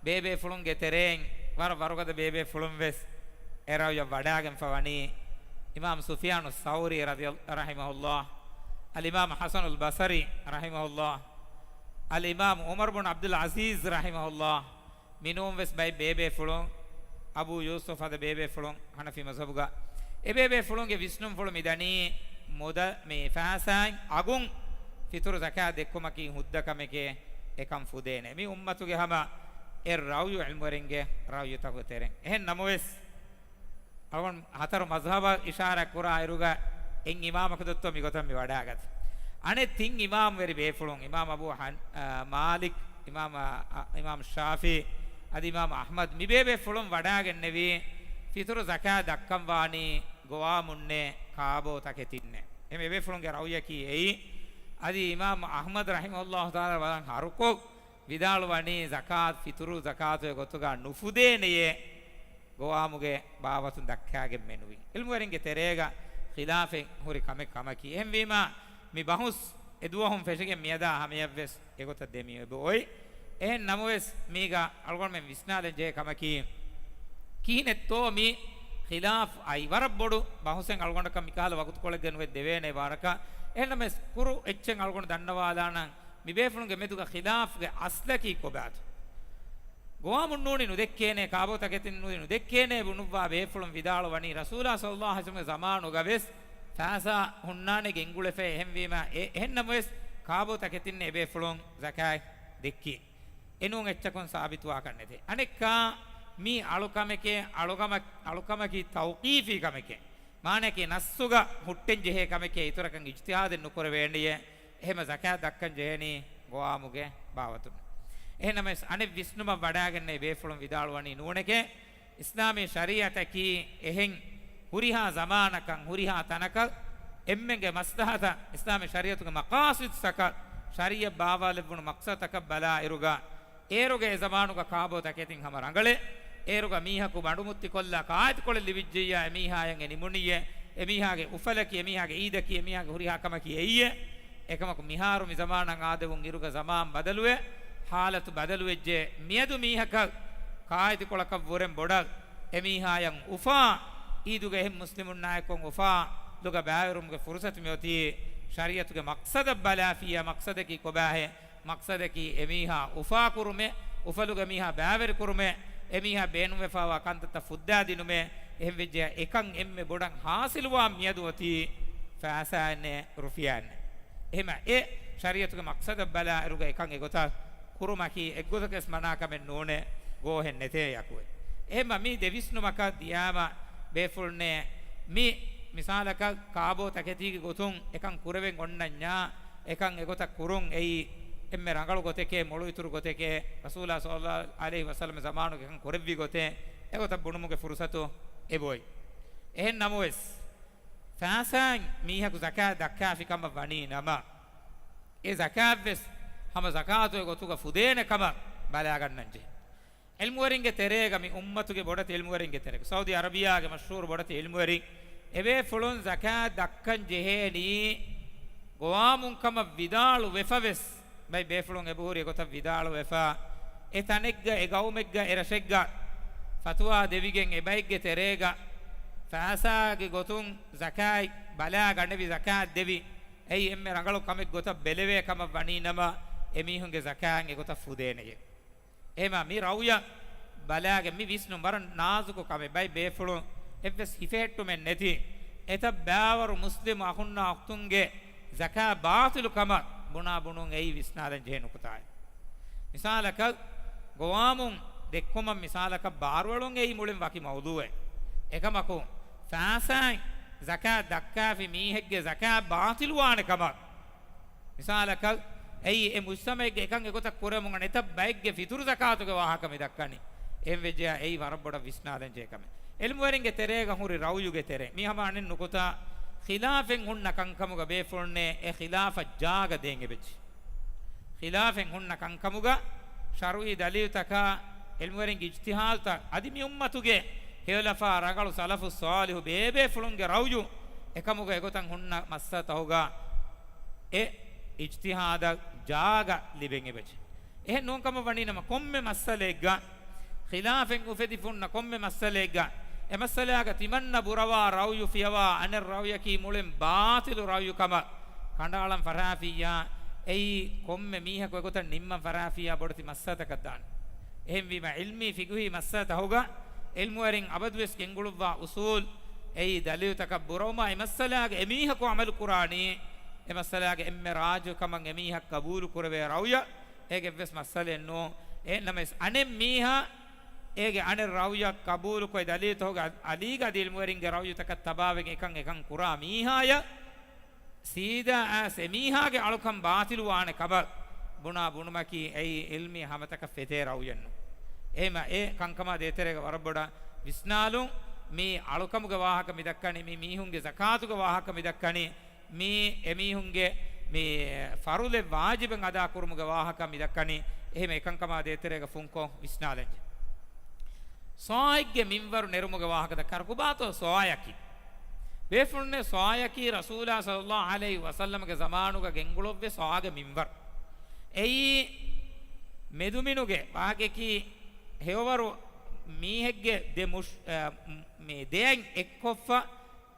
ބޭބޭފުޅުންގެ ތެރެއިން ވަރަށް ވަރުގަދަ ބޭބޭފުޅުން ވެސް އެ ރައުޔަށް ވަޑާގެންފަ ވަނީ އިމާމް ސުފިޔާނު ސައުރީ ރަޟިޔަ، ރަޙިމަހުﷲ، އަލްއިމާމް ޙަސަނުލް ބަޞަރީ ރަޙިމަހުﷲ، އަލްއިމާމް ޢުމަރު ބުން ޢަބްދުލް ޢަޒީޒް ރަޙިމަހުﷲ، މިނޫން ވެސް ބައެއް ބޭބޭފުޅުން، އަބޫ ޔޫސުފް އަދި ބޭބޭފުޅުން ޙަނަފީ މަޒްހަބުގަ، އެ ބޭބޭފުޅުންގެ ވިސްނުންފުޅު މި ދަނީ މުދަ، މި ފައިސާއިން އަގުން ފިތުރު ޒަކާތް ދެއްކުމަކީ ހުއްދަ ކަމެކޭ، އެކަން ފުދޭނެ. މި އުއްމަތުގެ ހަމަ އެއް ރައުޔު ޢިލްމުވެރިންގެ ރައުޔުތަކުގެ ތެރެއިން. އެހެން ނަމަވެސް، އަޅުގަނޑު ހަތަރު މަޒްހަބަށް އިޝާރާތް ކުރާ އިރުގަ އެއް އިމާމަކު ދޮއްތޯ މިގޮތަށް މި ވަޑާގަތީ. އަނެއް ތިން އިމާމްވެރި ބޭފުޅުން، އިމާމް އަބޫ ޙަން-، އާ، މާލިކް، އިމާމް، އާ، އިމާމް ޝާފިޢީ، އަދި އިމާމް އަޙްމަދު، މި ބޭބޭފުޅުން ވަޑާގެންނެވީ، ފިތުރު ޒަކާތް ދައްކަން ވާނީ ގޮވާމުންނޭ، ކާބޯ ތަކެތިންނޭ. އެހެން އެބޭފުޅުންގެ ރައުޔަކީ އެއީ. އަދި އިމާމް އަޙްމަދު ރަޙިމަހުﷲ ތަޢާލާ ވަރަށް ހަރުކޮށް ވިދާޅުވަނީ، ޒަކާތް، ފިތުރު ޒަކާތުގެ ގޮތުގަ ނުފުދޭނެޔޭ، ގޮވާމުގެ ބާވަތުން ދައްކާގެން މެނުވީ. ޢިލްމުވެރިންގެ ތެރޭގަ ޚިލާފެއް ހުރި ކަމެއް ކަމަކީ. އެހެންވީމާ، މި ބަހުސް އެ ދުވަހުން ފެށިގެން މިއަދާ ހަމަޔަށްވެސް އެގޮތަށް ދެމި އެބަ އޮތް. އެހެން ނަމަވެސް، މީގަ އަޅުގަނޑުމެން ވިސްނާލަން ޖެހޭ ކަމަކީ، ކިހިނެއްތޯ މި ޚިލާފް އައި؟ ވަރަށް ބޮޑު ބަހުސެއް އަޅުގަނޑަކަށް މިކަހަލަ ވަގުތުކޮޅެއްގަ ނުވެ ދެވޭނެ ވާރަކަށް. އެހެންނަމަވެސް، ކުރު އެއްޗެއް އަޅުގަނޑު ދަންނަވާލާނަން، މި ބޭފުޅުންގެ މެދުގަ ޚިލާފްގެ އަސްލަކީ ކޮބާތޯ؟ ގޮވާމުން ނޫނީ ނުދެއްކޭނޭ، ކާބޯ ތަކެތިން ނޫނީ ނުދެއްކޭނޭ ބުނުއްވާ ބޭފުޅުން ވިދާޅުވަނީ، ރަސޫލާ ޞައްލައްލާހު ޢަލައިހި ވަސައްލަމްގެ ޒަމާނުގަ ވެސް ފައިސާ ހުންނާނެ ގެންގުޅެފައި. އެހެންވީމާ، އެ، އެހެންނަމަވެސް، ކާބޯ ތަކެތިން އެބޭފުޅުން ޒަކާތް ދެއްކީ. އެނޫން އެއްޗަކުން ސާބިތުވާކަށް ނެތޭ. އަނެއްކާ، މީ އަޅުކަމެކޭ، އަޅުކަމަ-، އަޅުކަމަކީ ތައުޤީފީ ކަމެކޭ. މާނައަކީ ނައްޞުގަ ހުއްޓެން ޖެހޭ ކަމެކޭ، އިތުރަކަށް އިޖްތިހާދެއް ނުކުރެވޭނެޔޭ. އެހެމަ ޒަކާތް ދައްކަން ޖެހެނީ ގޮވާމުގެ ބާވަތުން. އެހެންނަމަވެސް، އަނެއް ވިސްނުމަށް ވަޑާގެންނެވި ބޭފުޅުން ވިދާޅުވަނީ ނޫނެކޭ، އިސްލާމީ ޝަރީޢަތަކީ އެހެން ހުރިހާ ޒަމާނަކަށް، ހުރިހާ ތަނަކަށް އެންމެންގެ މަސްލަހަތަށް އިސްލާމީ ޝަރީޢަތުގެ މަޤާޞިދުތަކަށް، ޝަރީޢަތް ބާވާލެއްވުނު މަޤްޞަދުތަކަށް ބަލާ އިރުގަ، އޭރުގެ އެ ޒަމާނުގަ ކާބޯ ތަކެތިން ހަމަ ރަނގަޅޭ. އޭރުގަ މީހަކު ބަނޑުމުއްތިކޮށްލާ ކާއެތިކޮޅެއް ލިބިއްޖެއްޔާ، އެމީހާޔަށް އެ ނިމުނިއްޔޭ. އެމީހާގެ އުފަލަކީ، އެމީހާގެ އީދަކީ، އެމީހާގެ ހުރިހާ ކަމަކީ އެއްޔޭ. އެކަމަކު މިހާރު މި ޒަމާނަށް އާދެވުން އިރުގަ ޒަމާން ބަދަލުވެ، ހާލަތު ބަދަލުވެއްޖެ. މިއަދު މީހަކަށް ކާއެތިކޮޅަކަށް ވުރެން ބޮޑަށް އެމީހާޔަށް އުފާ، އީދުގަ އެހެން މުސްލިމުންނާއެކު އުފާ ލުގަ ބައިވެރިވުމުގެ ފުރުސަތު މިއޮތީ، ޝަރީޢަތުގެ މަޤްޞަދަށް ބަލާފިއްޔާ، މަޤްޞަދަކީ ކޮބާހޭ؟ މަޤްޞަދަކީ އެމީހާ އުފާކުރުމޭ، އުފަލުގަ މީހާ ބައިވެރިކުރުމޭ، އެމީހާ ބޭނުންވެފައިވާ ކަންތައްތައް ފުއްދާދިނުމޭ. އެހެންވެއްޖެ އެކަން އެންމެ ބޮޑަށް ހާސިލުވާން މިއަދު އޮތީ ފައިސާއެއްނެއް، ރުފިޔާއެއްނެއް. އެހެމަ އެ ޝަރީޢަތުގެ މަޤްޞަދަށް ބަލާއިރުގަ އެކަން އެގޮތަށް ކުރުމަކީ އެއްގޮތަކަސް މަނާކަމެއް ނޫނޭ، ގޯހެއް ނެތޭ އަކުވެ. އެހެންމަ މި ދެ ވިސްނުމަކަށް ދިޔާމަ ބޭފުޅުންނޭ، މި މިސާލަކަށް ކާބޯ ތަކެތީގެ ގޮތުން އެކަން ކުރެވެން އޮންނަންޏާ، އެކަން އެގޮތަށް ކުރުން އެއީ އެންމެ ރަނގަޅު ގޮތެކޭ، މޮޅު އިތުރު ގޮތެކޭ، ރަސޫލާ ޞައްލައްލާހު ޢަލައިހި ވަސައްލަމް ޒަމާނުގެ ކަން ކުރެއްވި ގޮތޭ، އެގޮތަށް ބުނުމުގެ ފުރުސަތު އެބޮތް. އެހެން ނަމަވެސް، ފައިސާއިން މީހަކު ޒަކާތް ދައްކާފި ކަމަށް ވަނީ ނަމަ، އެ ޒަކާތްވެސް ހަމަ ޒަކާތުގެ ގޮތުގަ ފުދޭނެ ކަމަށް ބަލާގަންނަންޖެހޭ. ޢިލްމުވެރިންގެ ތެރޭގަ، މި އުއްމަތުގެ ބޮޑެތި ޢިލްމުވެރިންގެ ތެރޭގަ، ސައުދީ ޢަރަބިއްޔާގެ މަޝްހޫރު ބޮޑެތި ޢިލްމުވެރިން، އެބޭފުޅުން ޒަކާތް ދައްކަން ޖެހޭނީ ގޮވާމުން ކަމަށް ވިދާޅު ވެފަ ވެސް، ބައެއް ބޭފުޅުން އެބަހުރި އެގޮތަށް ވިދާޅުވެފަ، އެ ތަނެއްގަ، އެ ގައުމެއްގަ، އެ ރަށެއްގަ ފަތުވާ ދެވިގެން އެބައެއްގެ ތެރޭގަ ފައިސާގެ ގޮތުން ޒަކާތް ބަލާ ގަނެވި، ޒަކާތް ދެވި، އެއީ އެންމެ ރަނގަޅު ކަމެއް ގޮތަށް ބެލެވޭ ކަމަށް ވަނީ ނަމަ، އެމީހުންގެ ޒަކާތް އެގޮތަށް ފުދޭނެޔޭ. އެހެމަ މި ރައުޔަށް ބަލާގެން މި ވިސްނުން ވަރަށް ނާޒުކު ކަމެއް. ބައި ބޭފުޅުން އެއްވެސް ހިފެހެއްޓުމެއް ނެތި، އެތައް ބައިވަރު މުސްލިމް އަޚުންނާ އުޚްތުންގެ ޒަކާތް ބާޠިލު ކަމަށް ބުނާ ބުނުން އެއީ ވިސްނާލަން ޖެހޭ ނުކުތާއެއް. މިސާލަކަށް، ގޮވާމުން ދެއްކުމަށް މިސާލަކަށް ބާރުއެޅުން އެއީ މުޅިން ވަކި މައުޟޫއެއް. އެކަމަކު، ފައިސާއިން ޒަކާތް ދައްކާފި މީހެއްގެ ޒަކާތް ބާޠިލުވާނެ ކަމަށް، މިސާލަކަށް، އެއީ އެ މުޖްތަމަޢެއްގެ އެކަން އެގޮތަށް ކުރެވުމުން އަނެއް އެތައް ބައެއްގެ ފިތުރު ޒަކާތުގެ ވާހަކަ މި ދައްކަނީ. އެހެން ވެއްޖެޔާ އެއީ ވަރަށް ބޮޑަށް ވިސްނާލަން ޖެހޭ ކަމެއް. ޢިލްމުވެރިންގެ ތެރޭގަ ހުރި ރައުޔުގެ ތެރޭ. މީ ހަމަ އަނެއް ނުކުތާ، ޚިލާފެއް ހުންނަ ކަންކަމުގަ ބޭފުޅުންނޭ އެ ޚިލާފަށް ޖާގަ ދޭން އެބަޖެހޭ. ޚިލާފެއް ހުންނަ ކަންކަމުގަ ޝަރުޢީ ދަލީލުތަކާ، ޢިލްމުވެރިންގެ އިޖްތިހާދުތައް އަދި މި އުއްމަތުގެ ހެޔޮލަފާ ރަނގަޅު ސަލަފުއް ޞާލިޙު ބޭބޭފުޅުންގެ ރައުޔު އެކަމުގަ އެގޮތަށް ހުންނަ މައްސަލަތަކުގަ އެ އިޖްތިހާދަށް ޖާގަ ލިބެން އެބަޖެހޭ. އެހެން ނޫން ކަމަށް ވަނީ ނަމަ، ކޮންމެ މައްސަލައެއްގަ، ޚިލާފެއް އުފެދިފަ ހުންނަ ކޮންމެ މައްސަލައެއްގަ، އެ މައްސަލާގަ ތިމަންނަ ބުރަވާ ރައުޔު ފިޔަވާ އަނެއް ރައުޔަކީ މުޅިން ބާޠިލު ރައުޔު ކަމަށް ކަނޑައަޅަން ފަށާފިއްޔާ، އެއީ ކޮންމެ މީހަކު އެގޮތަށް ނިންމަން ފަށާފިއްޔާ ބޮޑެތި މައްސަލަތަކަށް ދާނެ. އެހެންވީމަ، ޢިލްމީ ފިޤުހީ މައްސަލަތަކުގަ ޢިލްމުވެރިން އަބަދުވެސް ގެންގުޅުއްވާ އުޞޫލު، އެއީ ދަލީލުތަކަށް ބުރަވުމާ، އެ މައްސަލާގަ އެމީހަކު ޢަމަލު ކުރާނީ، އެ މައްސަލާގެ އެންމެ ރާޖިޙު ކަމަށް އެމީހަކު ޤަބޫލު ކުރެވޭ ރައުޔަށް، އޭގެ އެއްވެސް މައްސަލައެއް ނޫން. އެހެންނަމަވެސް، އަނެއް މީހާ އޭގެ އަނެއް ރައުޔަށް ޤަބޫލުކޮށް، ދަލީލުތަކުގެ އަލީގަ އަދި ޢިލްމުވެރިންގެ ރައުޔުތަކަށް ތަބާވެގެން އެކަން އެކަން ކުރާ މީހާޔަށް ސީދާ އައިސް އެމީހާގެ އަޅުކަން ބާޠިލުވާނެ ކަމަށް ބުނާ ބުނުމަކީ، އެއީ ޢިލްމީ ހަމަތަކަށް ފެތޭ ރައުޔެއް ނޫން. އެހެމަ އެ ކަންކަމާ ދޭތެރޭގަ ވަރަށް ބޮޑަށް ވިސްނާލުން. މީ އަޅުކަމުގެ ވާހަކަ މި ދައްކަނީ، މީ މީހުންގެ ޒަކާތުގެ ވާހަކަ މި ދައްކަނީ، މީ އެމީހުންގެ މި ފަރުޟެއް ވާޖިބެއް އަދާކުރުމުގެ ވާހަކަ މި ދައްކަނީ. އެހެމަ އެކަންކަމާ ދޭތެރޭގަ ފުންކޮށް ވިސްނާލަންޖެ. ޞާޢެއްގެ މިންވަރު ނެރުމުގެ ވާހަކަ ދައްކާ، ކޮބާތޯ ޞާޢަކީ؟ ބޭފުޅުންނޭ، ޞާޢަކީ ރަސޫލާ ޞައްލައްލާހު ޢަލައިހި ވަސައްލަމްގެ ޒަމާނުގަ ގެންގުޅުއްވި ޞާޢުގެ މިންވަރު. އެއީ މެދުމިނުގެ ވާގެކީ ހެޔޮވަރު މީހެއްގެ ދެ މުށް-، އަ، މި ދެއަތް އެއްކޮށްފަ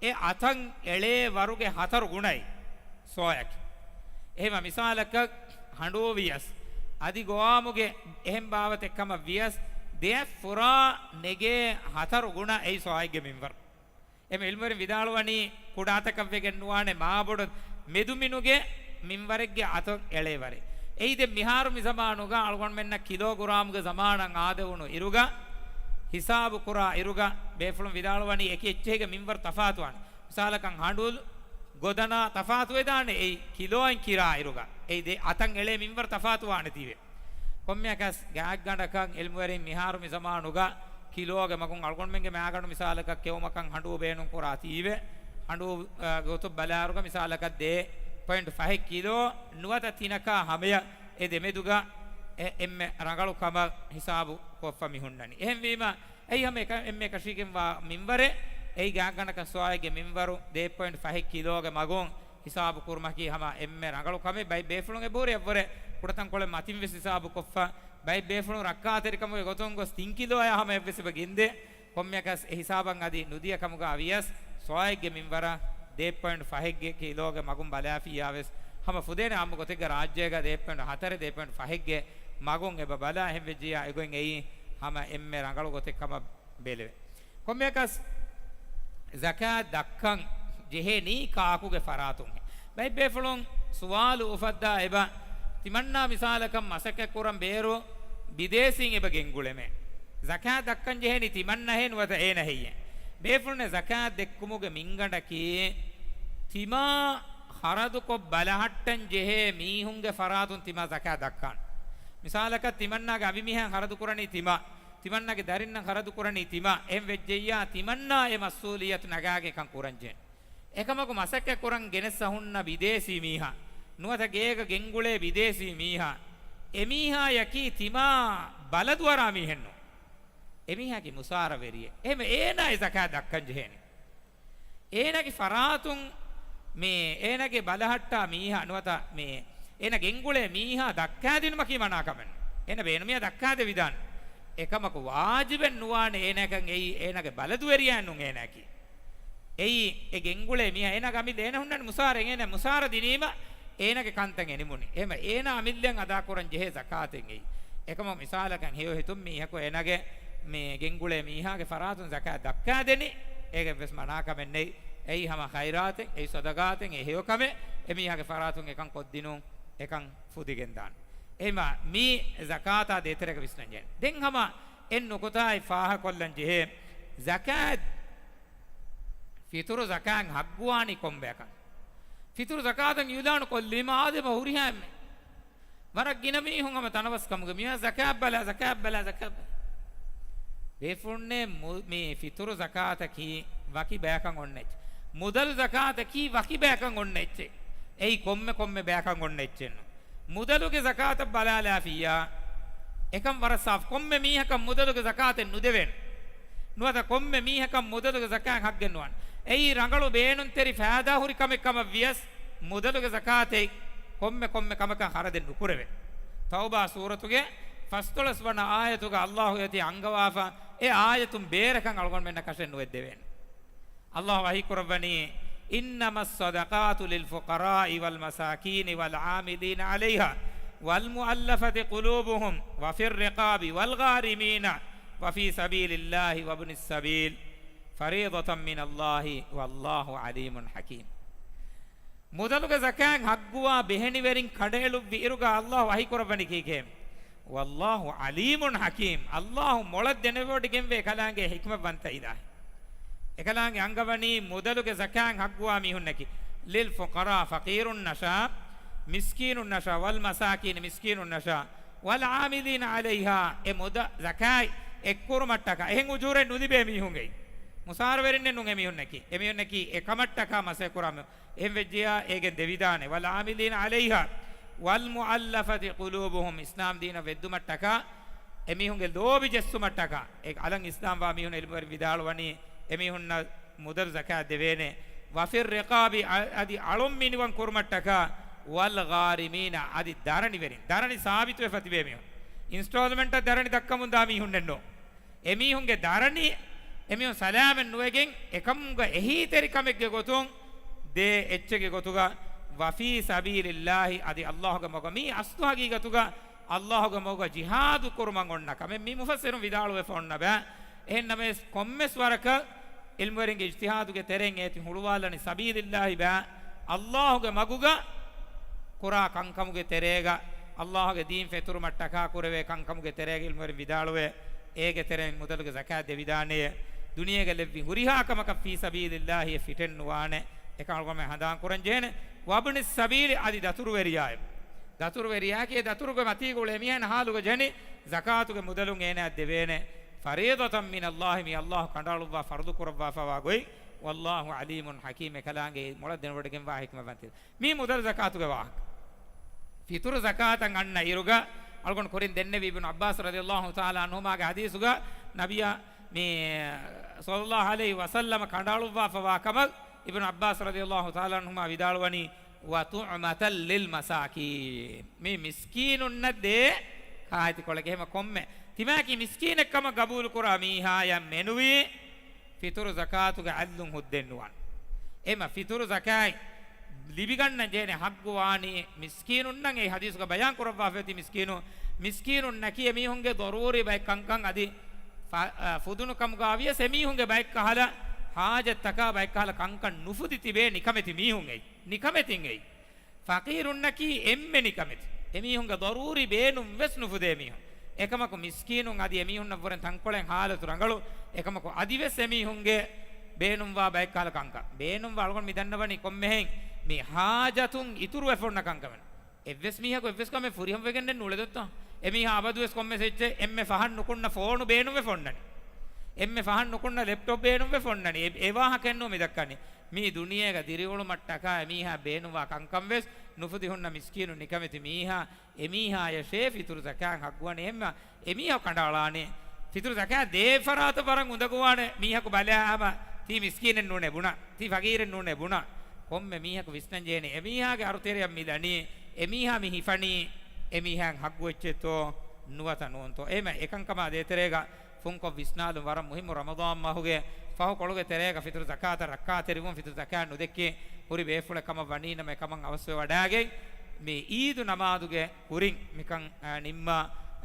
އެ އަތަށް އެޅޭ ވަރުގެ ހަތަރު ގުނައެއް ޞާޢަކީ. އެހެމަ މިސާލަކަށް ހަނޑޫ ވިޔަސް، އަދި ގޮވާމުގެ އެހެން ބާވަތެއް ކަމަށް ވިޔަސް، ދެއަތް ފުރާ ނެގޭ ހަތަރު ގުނަ އެއީ ޞާޢެއްގެ މިންވަރު. އެމެ ޢިލްމުވެރިން ވިދާޅުވަނީ، ކުޑާތަކަށް ވެގެން ނުވާނެ، މާބޮޑު މެދުމިނުގެ މިންވަރެއްގެ އަތަށް އެޅޭ ވަރެއް. އެއީ ދެން މިހާރު މި ޒަމާނުގަ އަޅުގަނޑުމެންނަށް ކިލޯގްރާމުގެ ޒަމާނަށް އާދެވުނު އިރުގަ، ހިސާބު ކުރާ އިރުގަ، ބޭފުޅުން ވިދާޅުވަނީ އެކި އެއްޗެހިގެ މިންވަރު ތަފާތުވާނެ. މިސާލަކަށް ހަނޑޫ ގޮދަނާ ތަފާތުވެދާނެ އެއީ ކިލޯއިން ކިރާ އިރުގަ. އެއީ ދެ އަތަށް އެޅޭ މިންވަރު ތަފާތުވާނެތީވެ. ކޮންމެއަކަސް ގާތްގަނޑަކަށް ޢިލްމުވެރިން މިހާރު މި ޒަމާނުގަ ކިލޯގެ މަގުން އަޅުގަނޑުމެންގެ މައިގަނޑު މިސާލަކަށް ކެއުމަކަށް ހަނޑޫ ބޭނުން ކުރާތީވެ. ހަނޑޫ، އަ، ގޮތުން ބަލާއިރުގަ މިސާލަކަށް ދެ ޕޮއިންޓް ފަހެއް ކިލޯ ނުވަތަ ތިނަކާ ހަމަޔަށް އެ ދެމެދުގަ އެ އެންމެ ރަނގަޅު ކަމަށް ހިސާބު ކޮށްފަ މި ހުންނަނީ. އެހެންވީމަ، އެއީ ހަމަ އެކަ-، އެންމެ ކަށީގެންވާ މިންވަރެއް، އެއީ ގާތްގަނޑަކަށް ޞާޢެއްގެ މިންވަރު ދެ ޕޮއިންޓް ފަހެއް ކިލޯގެ މަގުން ހިސާބު ކުރުމަކީ ހަމަ އެންމެ ރަނގަޅު ކަމެއް. ބައި ބޭފުޅުން އެބަހުރި އެއްވަރެއް ކުޑަތަންކޮޅެއް މަތިން ވެސް ހިސާބު ކޮށްފަ، ބައި ބޭފުޅުން ރައްކާތެރިކަމުގެ ގޮތުން ގޮސް ތިން ކިލޯއާ ހަމަ އެއްވެސް އެބަ ގެންދޭ. ކޮންމެއަކަސް އެ ހިސާބަށް އަދި ނުދިޔަ ކަމުގަ ވިޔަސް، ޞާޢެއްގެ މިންވަރަށް ދެ ޕޮއިންޓް ފަހެއްގެ ކިލޯގެ މަގުން ބަލާފިއްޔާ ވެސް ހަމަ ފުދޭނެ. އާއްމު ގޮތެއްގަ ރާއްޖޭގަ ދެ ޕޮއިންޓް ހަތަރެއް، ދެ ޕޮއިންޓް ފަހެއްގެ މަގުން އެބަ ބަލާ. އެހެން ވެއްޖިއްޔާ އެގޮތް އެއީ ހަމަ އެންމެ ރަނގަޅު ގޮތެއް ކަމަށް ބެލެވޭ. ކޮންމެއަކަސް ޒަކާތް ދައްކަން ޖެހޭނީ ކާކުގެ ފަރާތުންހޭ؟ ބައެއް ބޭފުޅުން ސުވާލު އުފައްދާ އެބަ، ތިމަންނާ މިސާލަކަށް މަސައްކަތް ކުރަން ބޭރު ބިދޭސީން އެބަ ގެންގުޅެމޭ. ޒަކާތް ދައްކަން ޖެހޭނީ ތިމަންނަހޭ ނުވަތަ އޭނަ ހެއްޔޭ؟ ބޭފުޅުންނެއް ޒަކާތް ދެއްކުމުގެ މިންގަނޑަކީ ތިމާ ޚަރަދުކޮށް ބަލަހައްޓަން ޖެހޭ މީހުންގެ ފަރާތުން ތިމާ ޒަކާތް ދައްކާނެ. މިސާލަކަށް ތިމަންނާގެ އަވިމީހާ ޚަރަދު ކުރަނީ ތިމާ، ތިމަންނާގެ ދަރިންނަށް ޚަރަދު ކުރަނީ ތިމާ، އެހެން ވެއްޖެއްޔާ ތިމަންނާ އެ މަސްއޫލިއްޔަތު ނަގާގެން އެކަން ކުރަން ޖެހޭނެ. އެކަމަކު މަސައްކަތް ކުރަން ގެނެއްސަ ހުންނަ ބިދޭސީ މީހާ ނުވަތަ ގޭގަ ގެންގުޅޭ ބިދޭސީ މީހާ، އެމީހާޔަކީ ތިމާ ބަލަދުއަރާ މީހެއްނު. އެމީހާގެ މުސާރަވެރިއެއް. އެހެންވެ އޭނާ އެ ޒަކާތް ދައްކަން ޖެހޭނެ. އޭނާގެ ފަރާތުން މި އޭނާގެ ބަލަހައްޓާ މީހާ ނުވަތަ މި އޭނާ ގެންގުޅޭ މީހާ ދައްކާދިނުމަކީ މަނާކަމެއް. އޭނާ ބޭނުމިޔާ ދައްކާދެވިދާނެ. އެކަމަކު ވާޖިބެއް ނުވާނެ އޭނާކަން އެއީ އޭނާގެ ބަލަދުވެރިޔާ ނޫން އޭނާއަކީ. އެއީ އެ ގެންގުޅޭ މީހާ އޭނާގެ އަމިއްލަ އޭނާ ހުންނަނީ މުސާރަ، އޭނާ މުސާރަ ދިނީމަ އޭނާގެ ކަންތައް އެނިމުނީ. އެހެންވެ އޭނާ އަމިއްލައަށް އަދާކުރަން ޖެހޭ ޒަކާތެއް އެއީ. އެކަމަކު މިސާލަކަށް ހެޔޮ ހިތުން މީހަކު އޭނާގެ މި ގެންގުޅޭ މީހާގެ ފަރާތުން ޒަކާތް ދައްކާދެނީ. އޭގެ ވެސް މަނާކަމެއް ނެތް. އެއީ ހަމަ ޚައިރާތެއް، އެއީ ޞަދަޤާތެއް، އެ ހެޔޮކަމެއް. އެ މީހާގެ ފަރާތުން އެކަން ކޮށްދިނުން އެކަން ފުދިގެންދާނެ. އެހެންވީމަ މި ޒަކާތާ ދޭތެރޭގަ ވިސްނަންޖެހޭނެ. ދެން ހަމަ އެއް ނުކުތާއެއް ފާހަގަކޮށްލަން ޖެހޭ. ޒަކާތް، ފިތުރު ޒަކާތް ހައްގުވާނީ ކޮންބަޔަކަށް؟ ފިތުރު ޒަކާތަށް އިޢުލާނު ކޮށްލީމަ އާދެ އެބަ ހުރިހާ އެންމެ ވަރަށް ގިނަ މީހުން ހަމަ ތަނަވަސްކަމުގެ މިވާ ޒަކާތް ބަލާ، ޒަކާތް ބަލާ، ޒަކާތް ބަލާ. ބޭފުޅުންނޭ މު-، މި ފިތުރު ޒަކާތަކީ ވަކި ބަޔަކަށް އޮންނަ އެއްޗެއް. މުދަލު ޒަކާތަކީ ވަކި ބަޔަކަށް އޮންނަ އެއްޗެއް. އެއީ ކޮންމެ ކޮންމެ ބަޔަކަށް އޮންނަ އެއްޗެއްނު. މުދަލުގެ ޒަކާތަށް ބަލާލާފިއްޔާ، އެކަން ވަރަށް ސާފު. ކޮންމެ މީހަކަށް މުދަލުގެ ޒަކާތެއް ނުދެވޭނެ. ނުވަތަ ކޮންމެ މީހަކަށް މުދަލުގެ ޒަކާތް ހައްގެއް ނުވާނެ. އެއީ ރަނގަޅު ބޭނުންތެރި ފައިދާހުރި ކަމެއް ކަމަށް ވިޔަސް، މުދަލުގެ ޒަކާތެއް ކޮންމެ ކޮންމެ ކަމަކަށް ޚަރަދެއް ނުކުރެވޭ. ތައުބާ ސޫރަތުގެ ފަސްދޮޅަސް ވަނަ އާޔަތުގަ އައްލާހު އޭތި އަންގަވާފަ، އެ އާޔަތުން ބޭރަކަށް އަޅުގަނޑުމެންނަށް ކަށެއް ނުވެއްދެވޭނެ. އައްލާހު ވަޙީ ކުރައްވަނީ، إنما الصدقات للفقراء والمساكين والعاملين عليها والمؤلفة قلوبهم وفي الرقاب والغارمين وفي سبيل الله وابن السبيل فريضة من الله والله عليم حكيم. މުދަލުގެ ޒަކާތް ހައްގުވާ ބެހެނިވެރިން ކަނޑައެޅުއްވި އިރުގަ އައްލާހު ވަޙީ ކުރައްވަނީ ކީކޭ؟ والله عليم حكيم. އައްލާހު މޮޅަށް ދެނެވޮޑިގެންވޭ އެކަލާނގެ ޙިކްމަތްވަންތަ އިލާހެއް. އެކަލާނގެ އަންގަވަނީ މުދަލުގެ ޒަކާތް ހައްގުވާ މީހުންނަކީ، للفقراء ފަޤީރުންނަށާ، މިސްކީނުންނަށާ، والمساكين މިސްކީނުންނަށާ، والعاملين عليها އެ މުދަ-، ޒަކާތް އެއްކުރުމަށްޓަކާ، އެހެން އުޖޫރައެއް ނުލިބޭ މީހުންގެ، މުސާރަވެރިންނެއް ނޫން އެމީހުންނަކީ، އެމީހުންނަކީ އެކަމަށްޓަކާ މަސައްކަތް ކުރާ މީހުން. އެހެން ވެއްޖިޔާ އޭގެން ދެވިދާނެ. والعاملين عليها والمؤلفة قلوبهم އިސްލާމް ދީނަށް ވެއްދުމަށްޓަކާ، އެމީހުންގެ ލޯބި ޖެއްސުމަށްޓަކާ، އެ އަލަށް އިސްލާމްވާ މީހުން ޢިލްމުވެރިން ވިދާޅުވަނީ، އެމީހުންނަށް މުދަލު ޒަކާތް ދެވޭނެ. وفي الرقاب އަ-، އަދި އަޅުން މިނިވަން ކުރުމަށްޓަކާ، والغارمين އަދި ދަރަނިވެރިން، ދަރަނި ސާބިތުވެފަ ތިބޭ މީހުން، އިންސްޓޯލްމަންޓަށް ދަރަނި ދައްކަމުންދާ މީހުންނެއްނު. އެމީހުންގެ ދަރަނި، އެމީހުން ސަލާމަތް ނުވެގެން، އެކަމުގަ އެހީތެރިކަމެއްގެ ގޮތުން ދޭ އެއްޗެއްގެ ގޮތުގަ، وفي سبيل الله އަދި އައްލާހުގެ މަގުގަ، މީ އަސްލު ހަގީގަތުގަ އައްލާހުގެ މަގުގަ ޖިހާދު ކުރުމަށް އޮންނަ ކަމެއް. މީ މުފައްސިރުން ވިދާޅުވެފަ އޮންނަ ބައެއް. އެހެން ނަމަވެސް، ކޮންމެސް ވަރަކަށް ޢިލްމުވެރިންގެ އިޖްތިހާދުގެ ތެރެއިން އޭތި ހުޅުވާލަނީ سبيل الله ބާ، އައްލާހުގެ މަގުގަ ކުރާ ކަންކަމުގެ ތެރޭގަ، އައްލާހުގެ ދީން ފެތުރުމަށްޓަކާ ކުރެވޭ ކަންކަމުގެ ތެރޭގަ ޢިލްމުވެރިން ވިދާޅުވޭ، އޭގެ ތެރެއިން މުދަލުގެ ޒަކާތް ދެވިދާނެޔޭ. ދުނިޔޭގަ ލެއްވި ހުރިހާ ކަމަކަށް في سبيل الله އެއް ފިޓެއް ނުވާނެ. އެކަން އަޅުގަނޑުމެން ހަނދާން ކުރަން ޖެހޭނެ. وابن السبيل އަދި ދަތުރުވެރިޔާއެއް. ދަތުރުވެރިޔާއަކީ ދަތުރުގެ މަތީގަ އުޅޭ މީހާ އޭނަ ޙާލުގަ ޖެހެނީ ޒަކާތުގެ މުދަލުން އޭނައަށް ދެވޭނެ. فريضة من الله މީ އައްލާހު ކަނޑައަޅުއްވާ ފަރުޟު ކުރައްވާފަވާ ގޮތް. والله عليم حكيم އެކަލާނގެ މޮޅަށް ދެނެވޮޑިގެންވާ ޙިކްމަތްވަންތައެއް. މީ މުދަލު ޒަކާތުގެ ވާހަކަ. ފިތުރު ޒަކާތަށް އަންނަ އިރުގަ އަޅުގަނޑު ކުރިން ދެންނެވި އިބްނު ޢައްބާސް ރަޟިޔައްލާހު ތަޢާލާ ޢަންހުމާގެ ޙަދީޘުގަ ނަބިއްޔާ މި ޞައްލައްލާހު ޢަލައިހި ވަސައްލަމަ ކަނޑައަޅުއްވާފަވާ ކަމަށް އިބްނު ޢައްބާސް ރަޟިޔައްލާހު ތަޢާލާ ޢަންހުމާ ވިދާޅުވަނީ، وطعمة للمساكين މި މިސްކީނުންނަށް ދޭ ކާއެތިކޮޅެއް. އެހެމަ ކޮންމެ ތިމާއަކީ މިސްކީނެއް ކަމަށް ގަބޫލުކުރާ މީހާޔަށް މެނުވީ ފިތުރު ޒަކާތުގެ އަލުން ހުއްދައެއް ނުވާން. އެމަ ފިތުރު ޒަކާތް ލިބިގަންނަން ޖެހޭނެ ޙައްގު ވާނީ މިސްކީނުންނަށް. އެ ޙަދީޘުގަ ބަޔާން ކުރައްވާފައި އޮތީ މިސްކީނު، މިސްކީނުންނަކީ އެމީހުންގެ ޟަރޫރީ ބައެއް ކަންކަން އަދި ފަ-، އަ، ފުދުނު ކަމުގަ ވިޔަސް އެމީހުންގެ ބައެއްކަހަލަ ޙާޖަތްތަކާ ބައެއްކަހަލަ ކަންކަން ނުފުދި ތިބޭ ނިކަމެތި މީހުން އެއީ. ނިކަމެތިން އެއީ. ފަޤީރުންނަކީ އެންމެ ނިކަމެތި. އެމީހުންގެ ޟަރޫރީ ބޭނުން ވެސް ނުފުދޭ މީހުން. އެކަމަކު މިސްކީނުން އަދި އެމީހުންނަށްވުރެން ތަންކޮޅެއް ހާލަތު ރަނގަޅު. އެކަމަކު އަދިވެސް އެމީހުންގެ ބޭނުންވާ ބައެއްކާލަ ކަންކަން، ބޭނުންވާ އަޅުގަނޑު މި ދަންނަވަނީ ކޮންމެހެން މި ހާޖަތުން އިތުރުވެފަ އޮންނަ ކަންކަމެއް. އެއްވެސް މީހަކު އެއްވެސް ކަމެއް ފުރިހަމަވެގެންނެއް ނޫޅެދޮއްތޯ؟ އެމީހާ އަބަދުވެސް ކޮންމެސް އެއްޗެއް އެންމެ ފަހަށް ނުކުންނަ ފޯނު ބޭނުންވެފަ އޮންނަނީ. އެންމެ ފަހަށް ނުކުންނަ ލެޕްޓޮޕް ބޭނުންވެފަ އޮންނަނީ. އެ، އެ ވާހަކައެއްނޫ މި ދައްކަނީ. މީ ދުނިޔޭގަ ދިރިއުޅުމަށްޓަކާ އެމީހާ ބޭނުންވާ ކަންކަން ވެސް ނުފުދި ހުންނަ މިސްކީނު ނިކަމެތި މީހާ، އެމީހާޔަށޭ ފިތުރު ޒަކާތް ހައްގުވަނީ އެހެންމަ އެމީހަކު ކަނޑައަޅާނީ. ފިތުރު ޒަކާތް ދޭ ފަރާތަށް ވަރަށް އުނދަގޫވާނެ މީހަކު ބަލާ ހަމަ ތީ މިސްކީނެއް ނޫނޭ ބުނާ، ތީ ފަގީރެއް ނޫނޭ ބުނާ. ކޮންމެ މީހަކު ވިސްނަން ޖެހޭނީ އެމީހާގެ އަރުތެރެއަށް މި ދަނީ، އެމީހާ މި ހިފަނީ އެމީހާއަށް ހައްގު އެއްޗެއްތޯ ނުވަތަ ނޫންތޯ. އެހެންމަ އެކަންކަމާ ދޭތެރޭގަ ފުންކޮށް ވިސްނާލުން ވަރަށް މުހިއްމު. ރަމަޟާން މަހުގެ ފަހު ކޮޅުގެ ތެރޭގަ ފިތުރު ޒަކާތަށް ރައްކާތެރިވުން، ފިތުރު ޒަކާތް ނުދެއްކި ހުރި ބޭފުޅެއް ކަމަށް ވަނީނަމަ، އެކަމަށް އަވަސްވެވަޑާގެން މި އީދު ނަމާދުގެ ކުރިން މިކަން، އާ، ނިންމާ،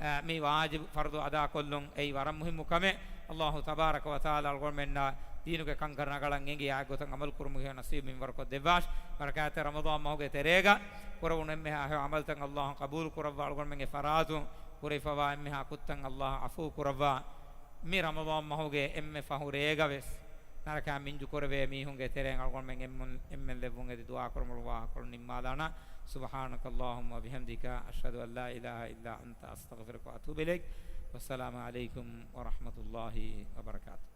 އާ، މި ވާޖިބު ފަރުޟު އަދާކޮށްލުން އެއީ ވަރަށް މުހިއްމު ކަމެއް. އައްލާހު ތަބާރަކަ ވަތަޢާލާ އަޅުގަނޑުމެންނާ ދީނުގެ ކަންކަން ރަނގަޅަށް އެނގި، އާ ގޮތަށް ޢަމަލު ކުރުމުގެ ނަސީބު މިންވަރުކޮށްދެއްވާށި. ބަރަކާތްތެރި ރަމަޟާން މަހުގެ ތެރޭގަ ކުރެވުނު އެންމެހާ ހެޔޮ ޢަމަލުތައް އައްލާހު ޤަބޫލު ކުރައްވާ، އަޅުގަނޑުމެންގެ ފަރާތުން ކުރެވިފަވާ އެންމެހާ ކުށްތައް އައްލާހު ޢަފޫ ކުރައްވާ. މި ރަމަޟާން މަހުގެ އެންމެ ފަހު ރޭގަވެސް ނަރަކައިން މިންޖު ކުރެވޭ މީހުންގެ ތެރެއިން އަޅުގަނޑުމެން އެންމެން، އެންމެން ލެއްވުން އެދި ދުޢާ ކުރުމުގެ ވާހަކަކޮޅު ނިންމާލާނަން. سبحانك اللهم وبحمدك، أشهد أن لا إله إلا أنت، أستغفرك وأتوب إليك. والسلام عليكم ورحمة الله وبركاته.